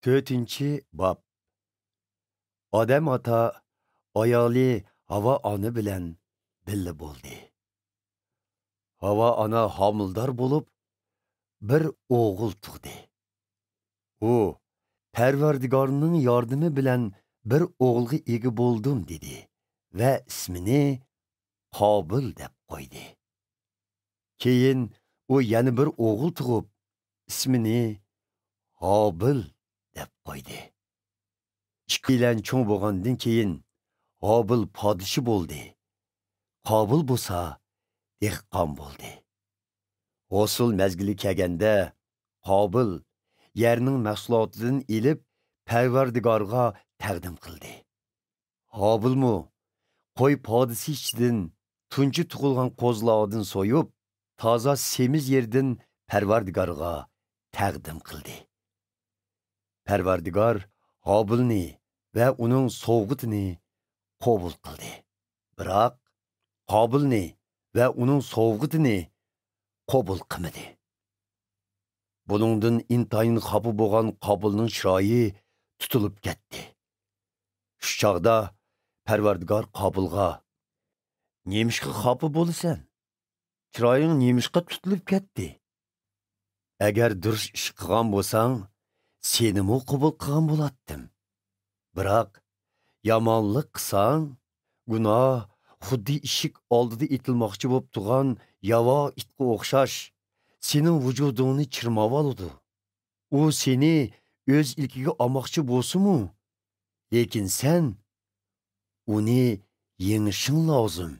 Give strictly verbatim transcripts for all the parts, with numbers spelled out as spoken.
تۆتىنچى باب. ئادەم ئاتا ئايالى ھاۋا ئانا بىلەن بىللە بولدى. ھاۋا ئانا ھامىلىدار بولۇپ، بىر ئوغۇل تۇغدى. ئۇ، «پەرۋەردىگارنىڭ ياردىمى بىلەن بىر ئوغۇلغا ئىگە بولدۇم» دېدى ۋە ئىسمىنى قابىل دەپ قويدى. كېيىن ئۇ يەنە بىر ئوغۇل تۇغۇپ، ئىسمىنى ھابىل دەپ قويدى. ئىككىيلەن چوڭ بولغاندىن كېيىن، ھابىل پادىشى بولدى، قابىل بولسا دېھقان بولدى. ھوسۇل مەزگىلى كەلگەندە، قابىل يەرنىڭ مەھسۇلاتىدىن ئېلىپ، پەرۋەردىگارغا تەقدىم قىلدى. ھابىلمۇ قوي پادىسى ئىچىدىن تۇنجى تۇغۇلغان قوزىلاردىن سويۇپ، تازا سېمىز يېرىدىن پەرۋەردىگارغا تەقدىم قىلدى. پەرۋەردىگار ھابىلنى ۋە ئۇنىڭ سوۋغىتىنى قوبۇل قىلدى. بىراق، قابىلنى ۋە ئۇنىڭ سوۋغىتىنى قوبۇل قىلمىدى. بۇنىڭدىن ئىنتايىن خاپا بولغان قابىلنىڭ چىرايى تۇتۇلۇپ كەتتى. شۇ چاغدا پەرۋەردىگار قابىلغا، «نېمىشقا خاپا بولىسەن؟ چىرايىڭ نېمىشقا تۇتۇلۇپ كەتتى؟ ئەگەر دۇرۇس ئىش قىلغان بولساڭ، سېنىمۇ قوبۇل قىلغان بولاتتىم. بىراق، يامانلىق قىلساڭ، گۇناھ خۇددى ئىشىك ئالدىدا ئېتىلماقچى بولۇپ تۇرغان ياۋا ئىتقا ئوخشاش، سېنىڭ ۋۇجۇدۇڭنى چىرماۋالىدۇ. ئۇ سېنى ئۆز ئىلكىگە ئالماقچى بولسىمۇ، لېكىن سەن ئۇنى يېڭىشىڭ لازىم»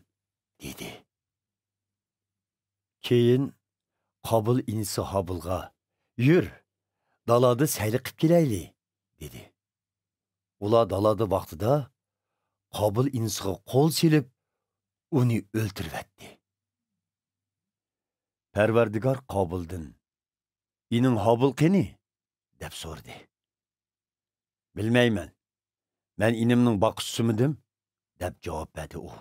دېدى. كېيىن قابىل ئىنىسى ھابىلغا، «يۈر، دالادا سەيلە قىپ كېلەيلى» دېدى. ئۇلار دالادا ۋاقتىدا قابىل ئىنىسىغا قول سېلىپ، ئۇنى ئۆلتۈرۈۋەتتى. پەرۋەردىگار قابىلدىن، «ئىنىڭ ھابىل قېنى؟» دەپ سورىدى. «بىلمەيمەن. مەن ئىنىمنىڭ باققۇچىسىمىدىم؟» دەپ جاۋاب بەردى ئۇ.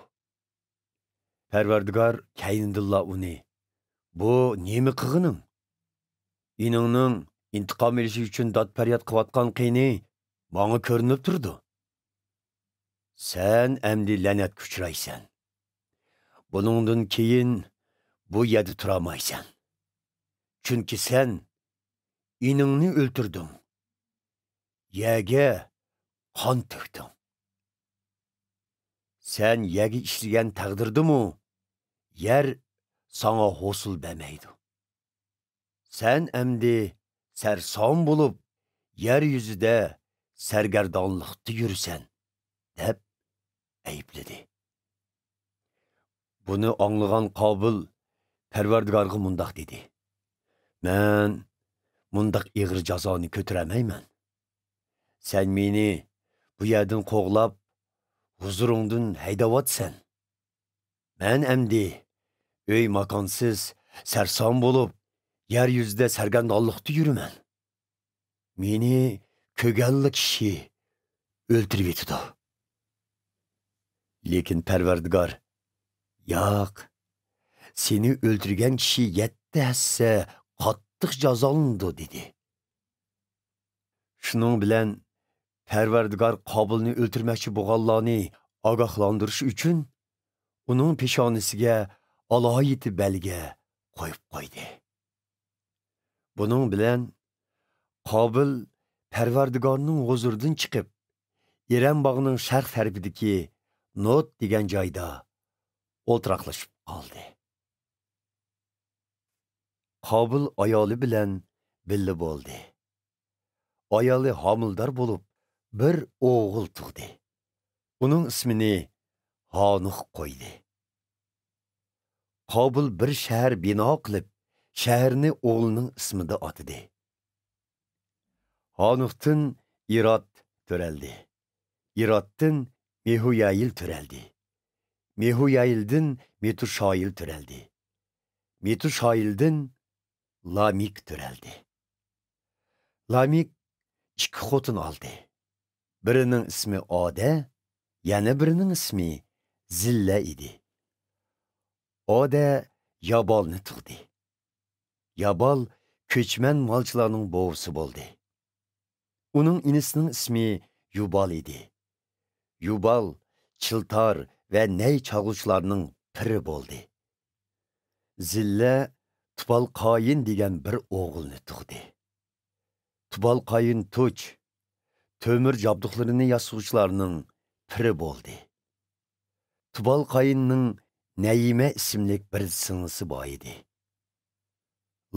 پەرۋەردىگار كەينىدىنلا ئۇنى، «بۇ نېمە قىلغىنىڭ؟ ئىنىڭنىڭ ئىنتىقام ئېلىشى ئۈچۈن داد-پەرياد قىلىۋاتقان قېنى ماڭا كۆرۈنۈپ تۇرىدۇ. سەن ئەمدى لەنەتكە ئۇچرايسەن. بۇنىڭدىن كېيىن بۇ يەردە تۇرالمايسەن. چۈنكى سەن ئىنىڭنى ئۆلتۈردۈڭ، يەرگە قان تۆكتۈڭ. سەن يەرگە ئىشلىگەن تەقدىردىمۇ، يەر ساڭا ھوسۇل بەرمەيدۇ. سەن ئەمدى سەرسان بولۇپ، يەر يۈزىدە سەرگەردانلىقتا يۈرىسەن» دەپ ئەيىبلىدى. بۇنى ئاڭلىغان قابىل پەرۋەردىگارغا مۇنداق دېدى، «مەن مۇنداق ئېغىر جازانى كۆتۈرەلمەيمەن. سەن مېنى بۇ يەردىن قوغلاپ، ھۇزۇرۇڭدىن ھەيدەۋاتىسەن. مەن ئەمدى ئۆي ماكانسىز، سەرسان بولۇپ، يەر يۈزىدە سەرگەردانلىقتا يۈرىمەن. مېنى كۆرگەنلا كىشى ئۆلتۈرۈۋېتىدۇ.» لېكىن پەرۋەردىگار، «ياق، سېنى ئۆلتۈرگەن كىشى يەتتە ھەسسە قاتتىق جازالىنىدۇ» دېدى. شۇنىڭ بىلەن پەرۋەردىگار قابىلنى ئۆلتۈرمەكچى بولغانلارنى ئاگاھلاندۇرۇش ئۈچۈن، ئۇنىڭ پېشانىسىگە ئالاھىدە بەلگە قويۇپ قويدى. بۇنىڭ بىلەن قابىل پەرۋەردىگارنىڭ ھۇزۇرىدىن چىقىپ، ئېرەن باغنىڭ شەرق تەرىپىدىكى نوت دېگەن جايدا ئولتۇراقلىشىپ قالدى. قابىل ئايالى بىلەن بىللە بولدى. ئايالى ھامىلىدار بولۇپ، بىر ئوغۇل تۇغدى. ئۇنىڭ ئىسمىنى ھانوخ قويدى. قابىل بىر شەھەر بىنا قىلىپ، شەھەرنى ئوغلىنىڭ ئىسمىدا ئاتىدى. ھانوختىن ئىراد تۆرەلدى. ئىرادتىن مېھۇيەيىل تۆرەلدى. مېھۇيەيىلدىن مېتۇشايىل تۆرەلدى. مېتۇشايىلدىن لامىك تۆرەلدى. لامىك ئىككى خوتۇن ئالدى. بىرىنىڭ ئىسمى ئادە، يەنە بىرىنىڭ ئىسمى زىللە ئىدى. ئادە يابالنى تۇغدى. يابال كۆچمەن مالچىلارنىڭ بوۋىسى بولدى. ئۇنىڭ ئىنىسىنىڭ ئىسمى يۇبال ئىدى. يۇبال چىلتار ۋە نەي چالغۇچىلارنىڭ پىرى بولدى. زىللە تۇبال قايىن دېگەن بىر ئوغۇلنى تۇغدى. تۇبال قايىن تۇچ، تۆمۈر جابدۇقلىرىنى ياسىغۇچىلارنىڭ پىرى بولدى. تۇبال قايىننىڭ نەيىمە ئىسىملىك بىر سىڭلىسى بار ئىدى.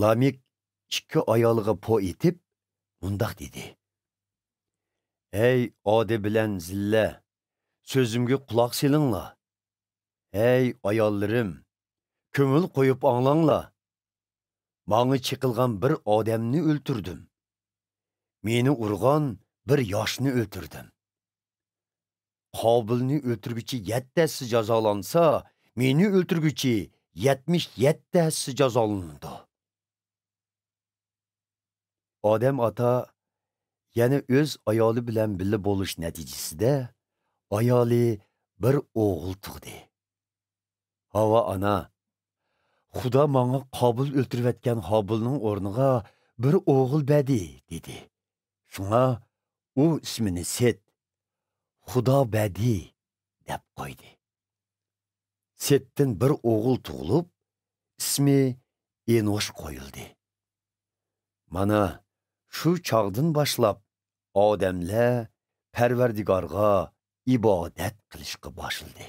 لامېك ئىككى ئايالىغا پو ئېتىپ، مۇنداق دېدى: «ھەي ئادە بىلەن زىللە، سۆزۈمگە قۇلاق سېلىڭلار. ھەي ئاياللىرىم، كۆڭۈل قويۇپ ئاڭلاڭلار. ماڭا چېقىلغان بىر ئادەمنى ئۆلتۈردۈم. مېنى ئۇرغان بىر ياشنى ئۆلتۈردۈم. قابىلنى ئۆلتۈرگۈچى يەتتە ھەسسە جازالانسا، مېنى ئۆلتۈرگۈچى يەتمىش يەتتە ھەسسە جازالىنىدۇ.» ئادەم ئاتا يەنە ئۆز ئايالى بىلەن بىللە بولۇش نەتىجىسىدە، ئايالى بىر ئوغۇل تۇغدى. ھاۋا ئانا: «خۇدا ماڭا قابىل ئۆلتۈرۈۋەتكەن ھابىلنىڭ ئورنىغا بىر ئوغۇل بەردى» دېدى. شۇڭا ئۇ ئىسمىنى سېت، «خۇدا بەردى» دەپ قويدى. سېتتىن بىر ئوغۇل تۇغۇلۇپ، ئىسمى ئېنوش قويۇلدى. مانا، شۇ چاغدىن باشلاپ ئادەملەر پەرۋەردىگارغا ئىبادەت قىلىشقا باشلىدى.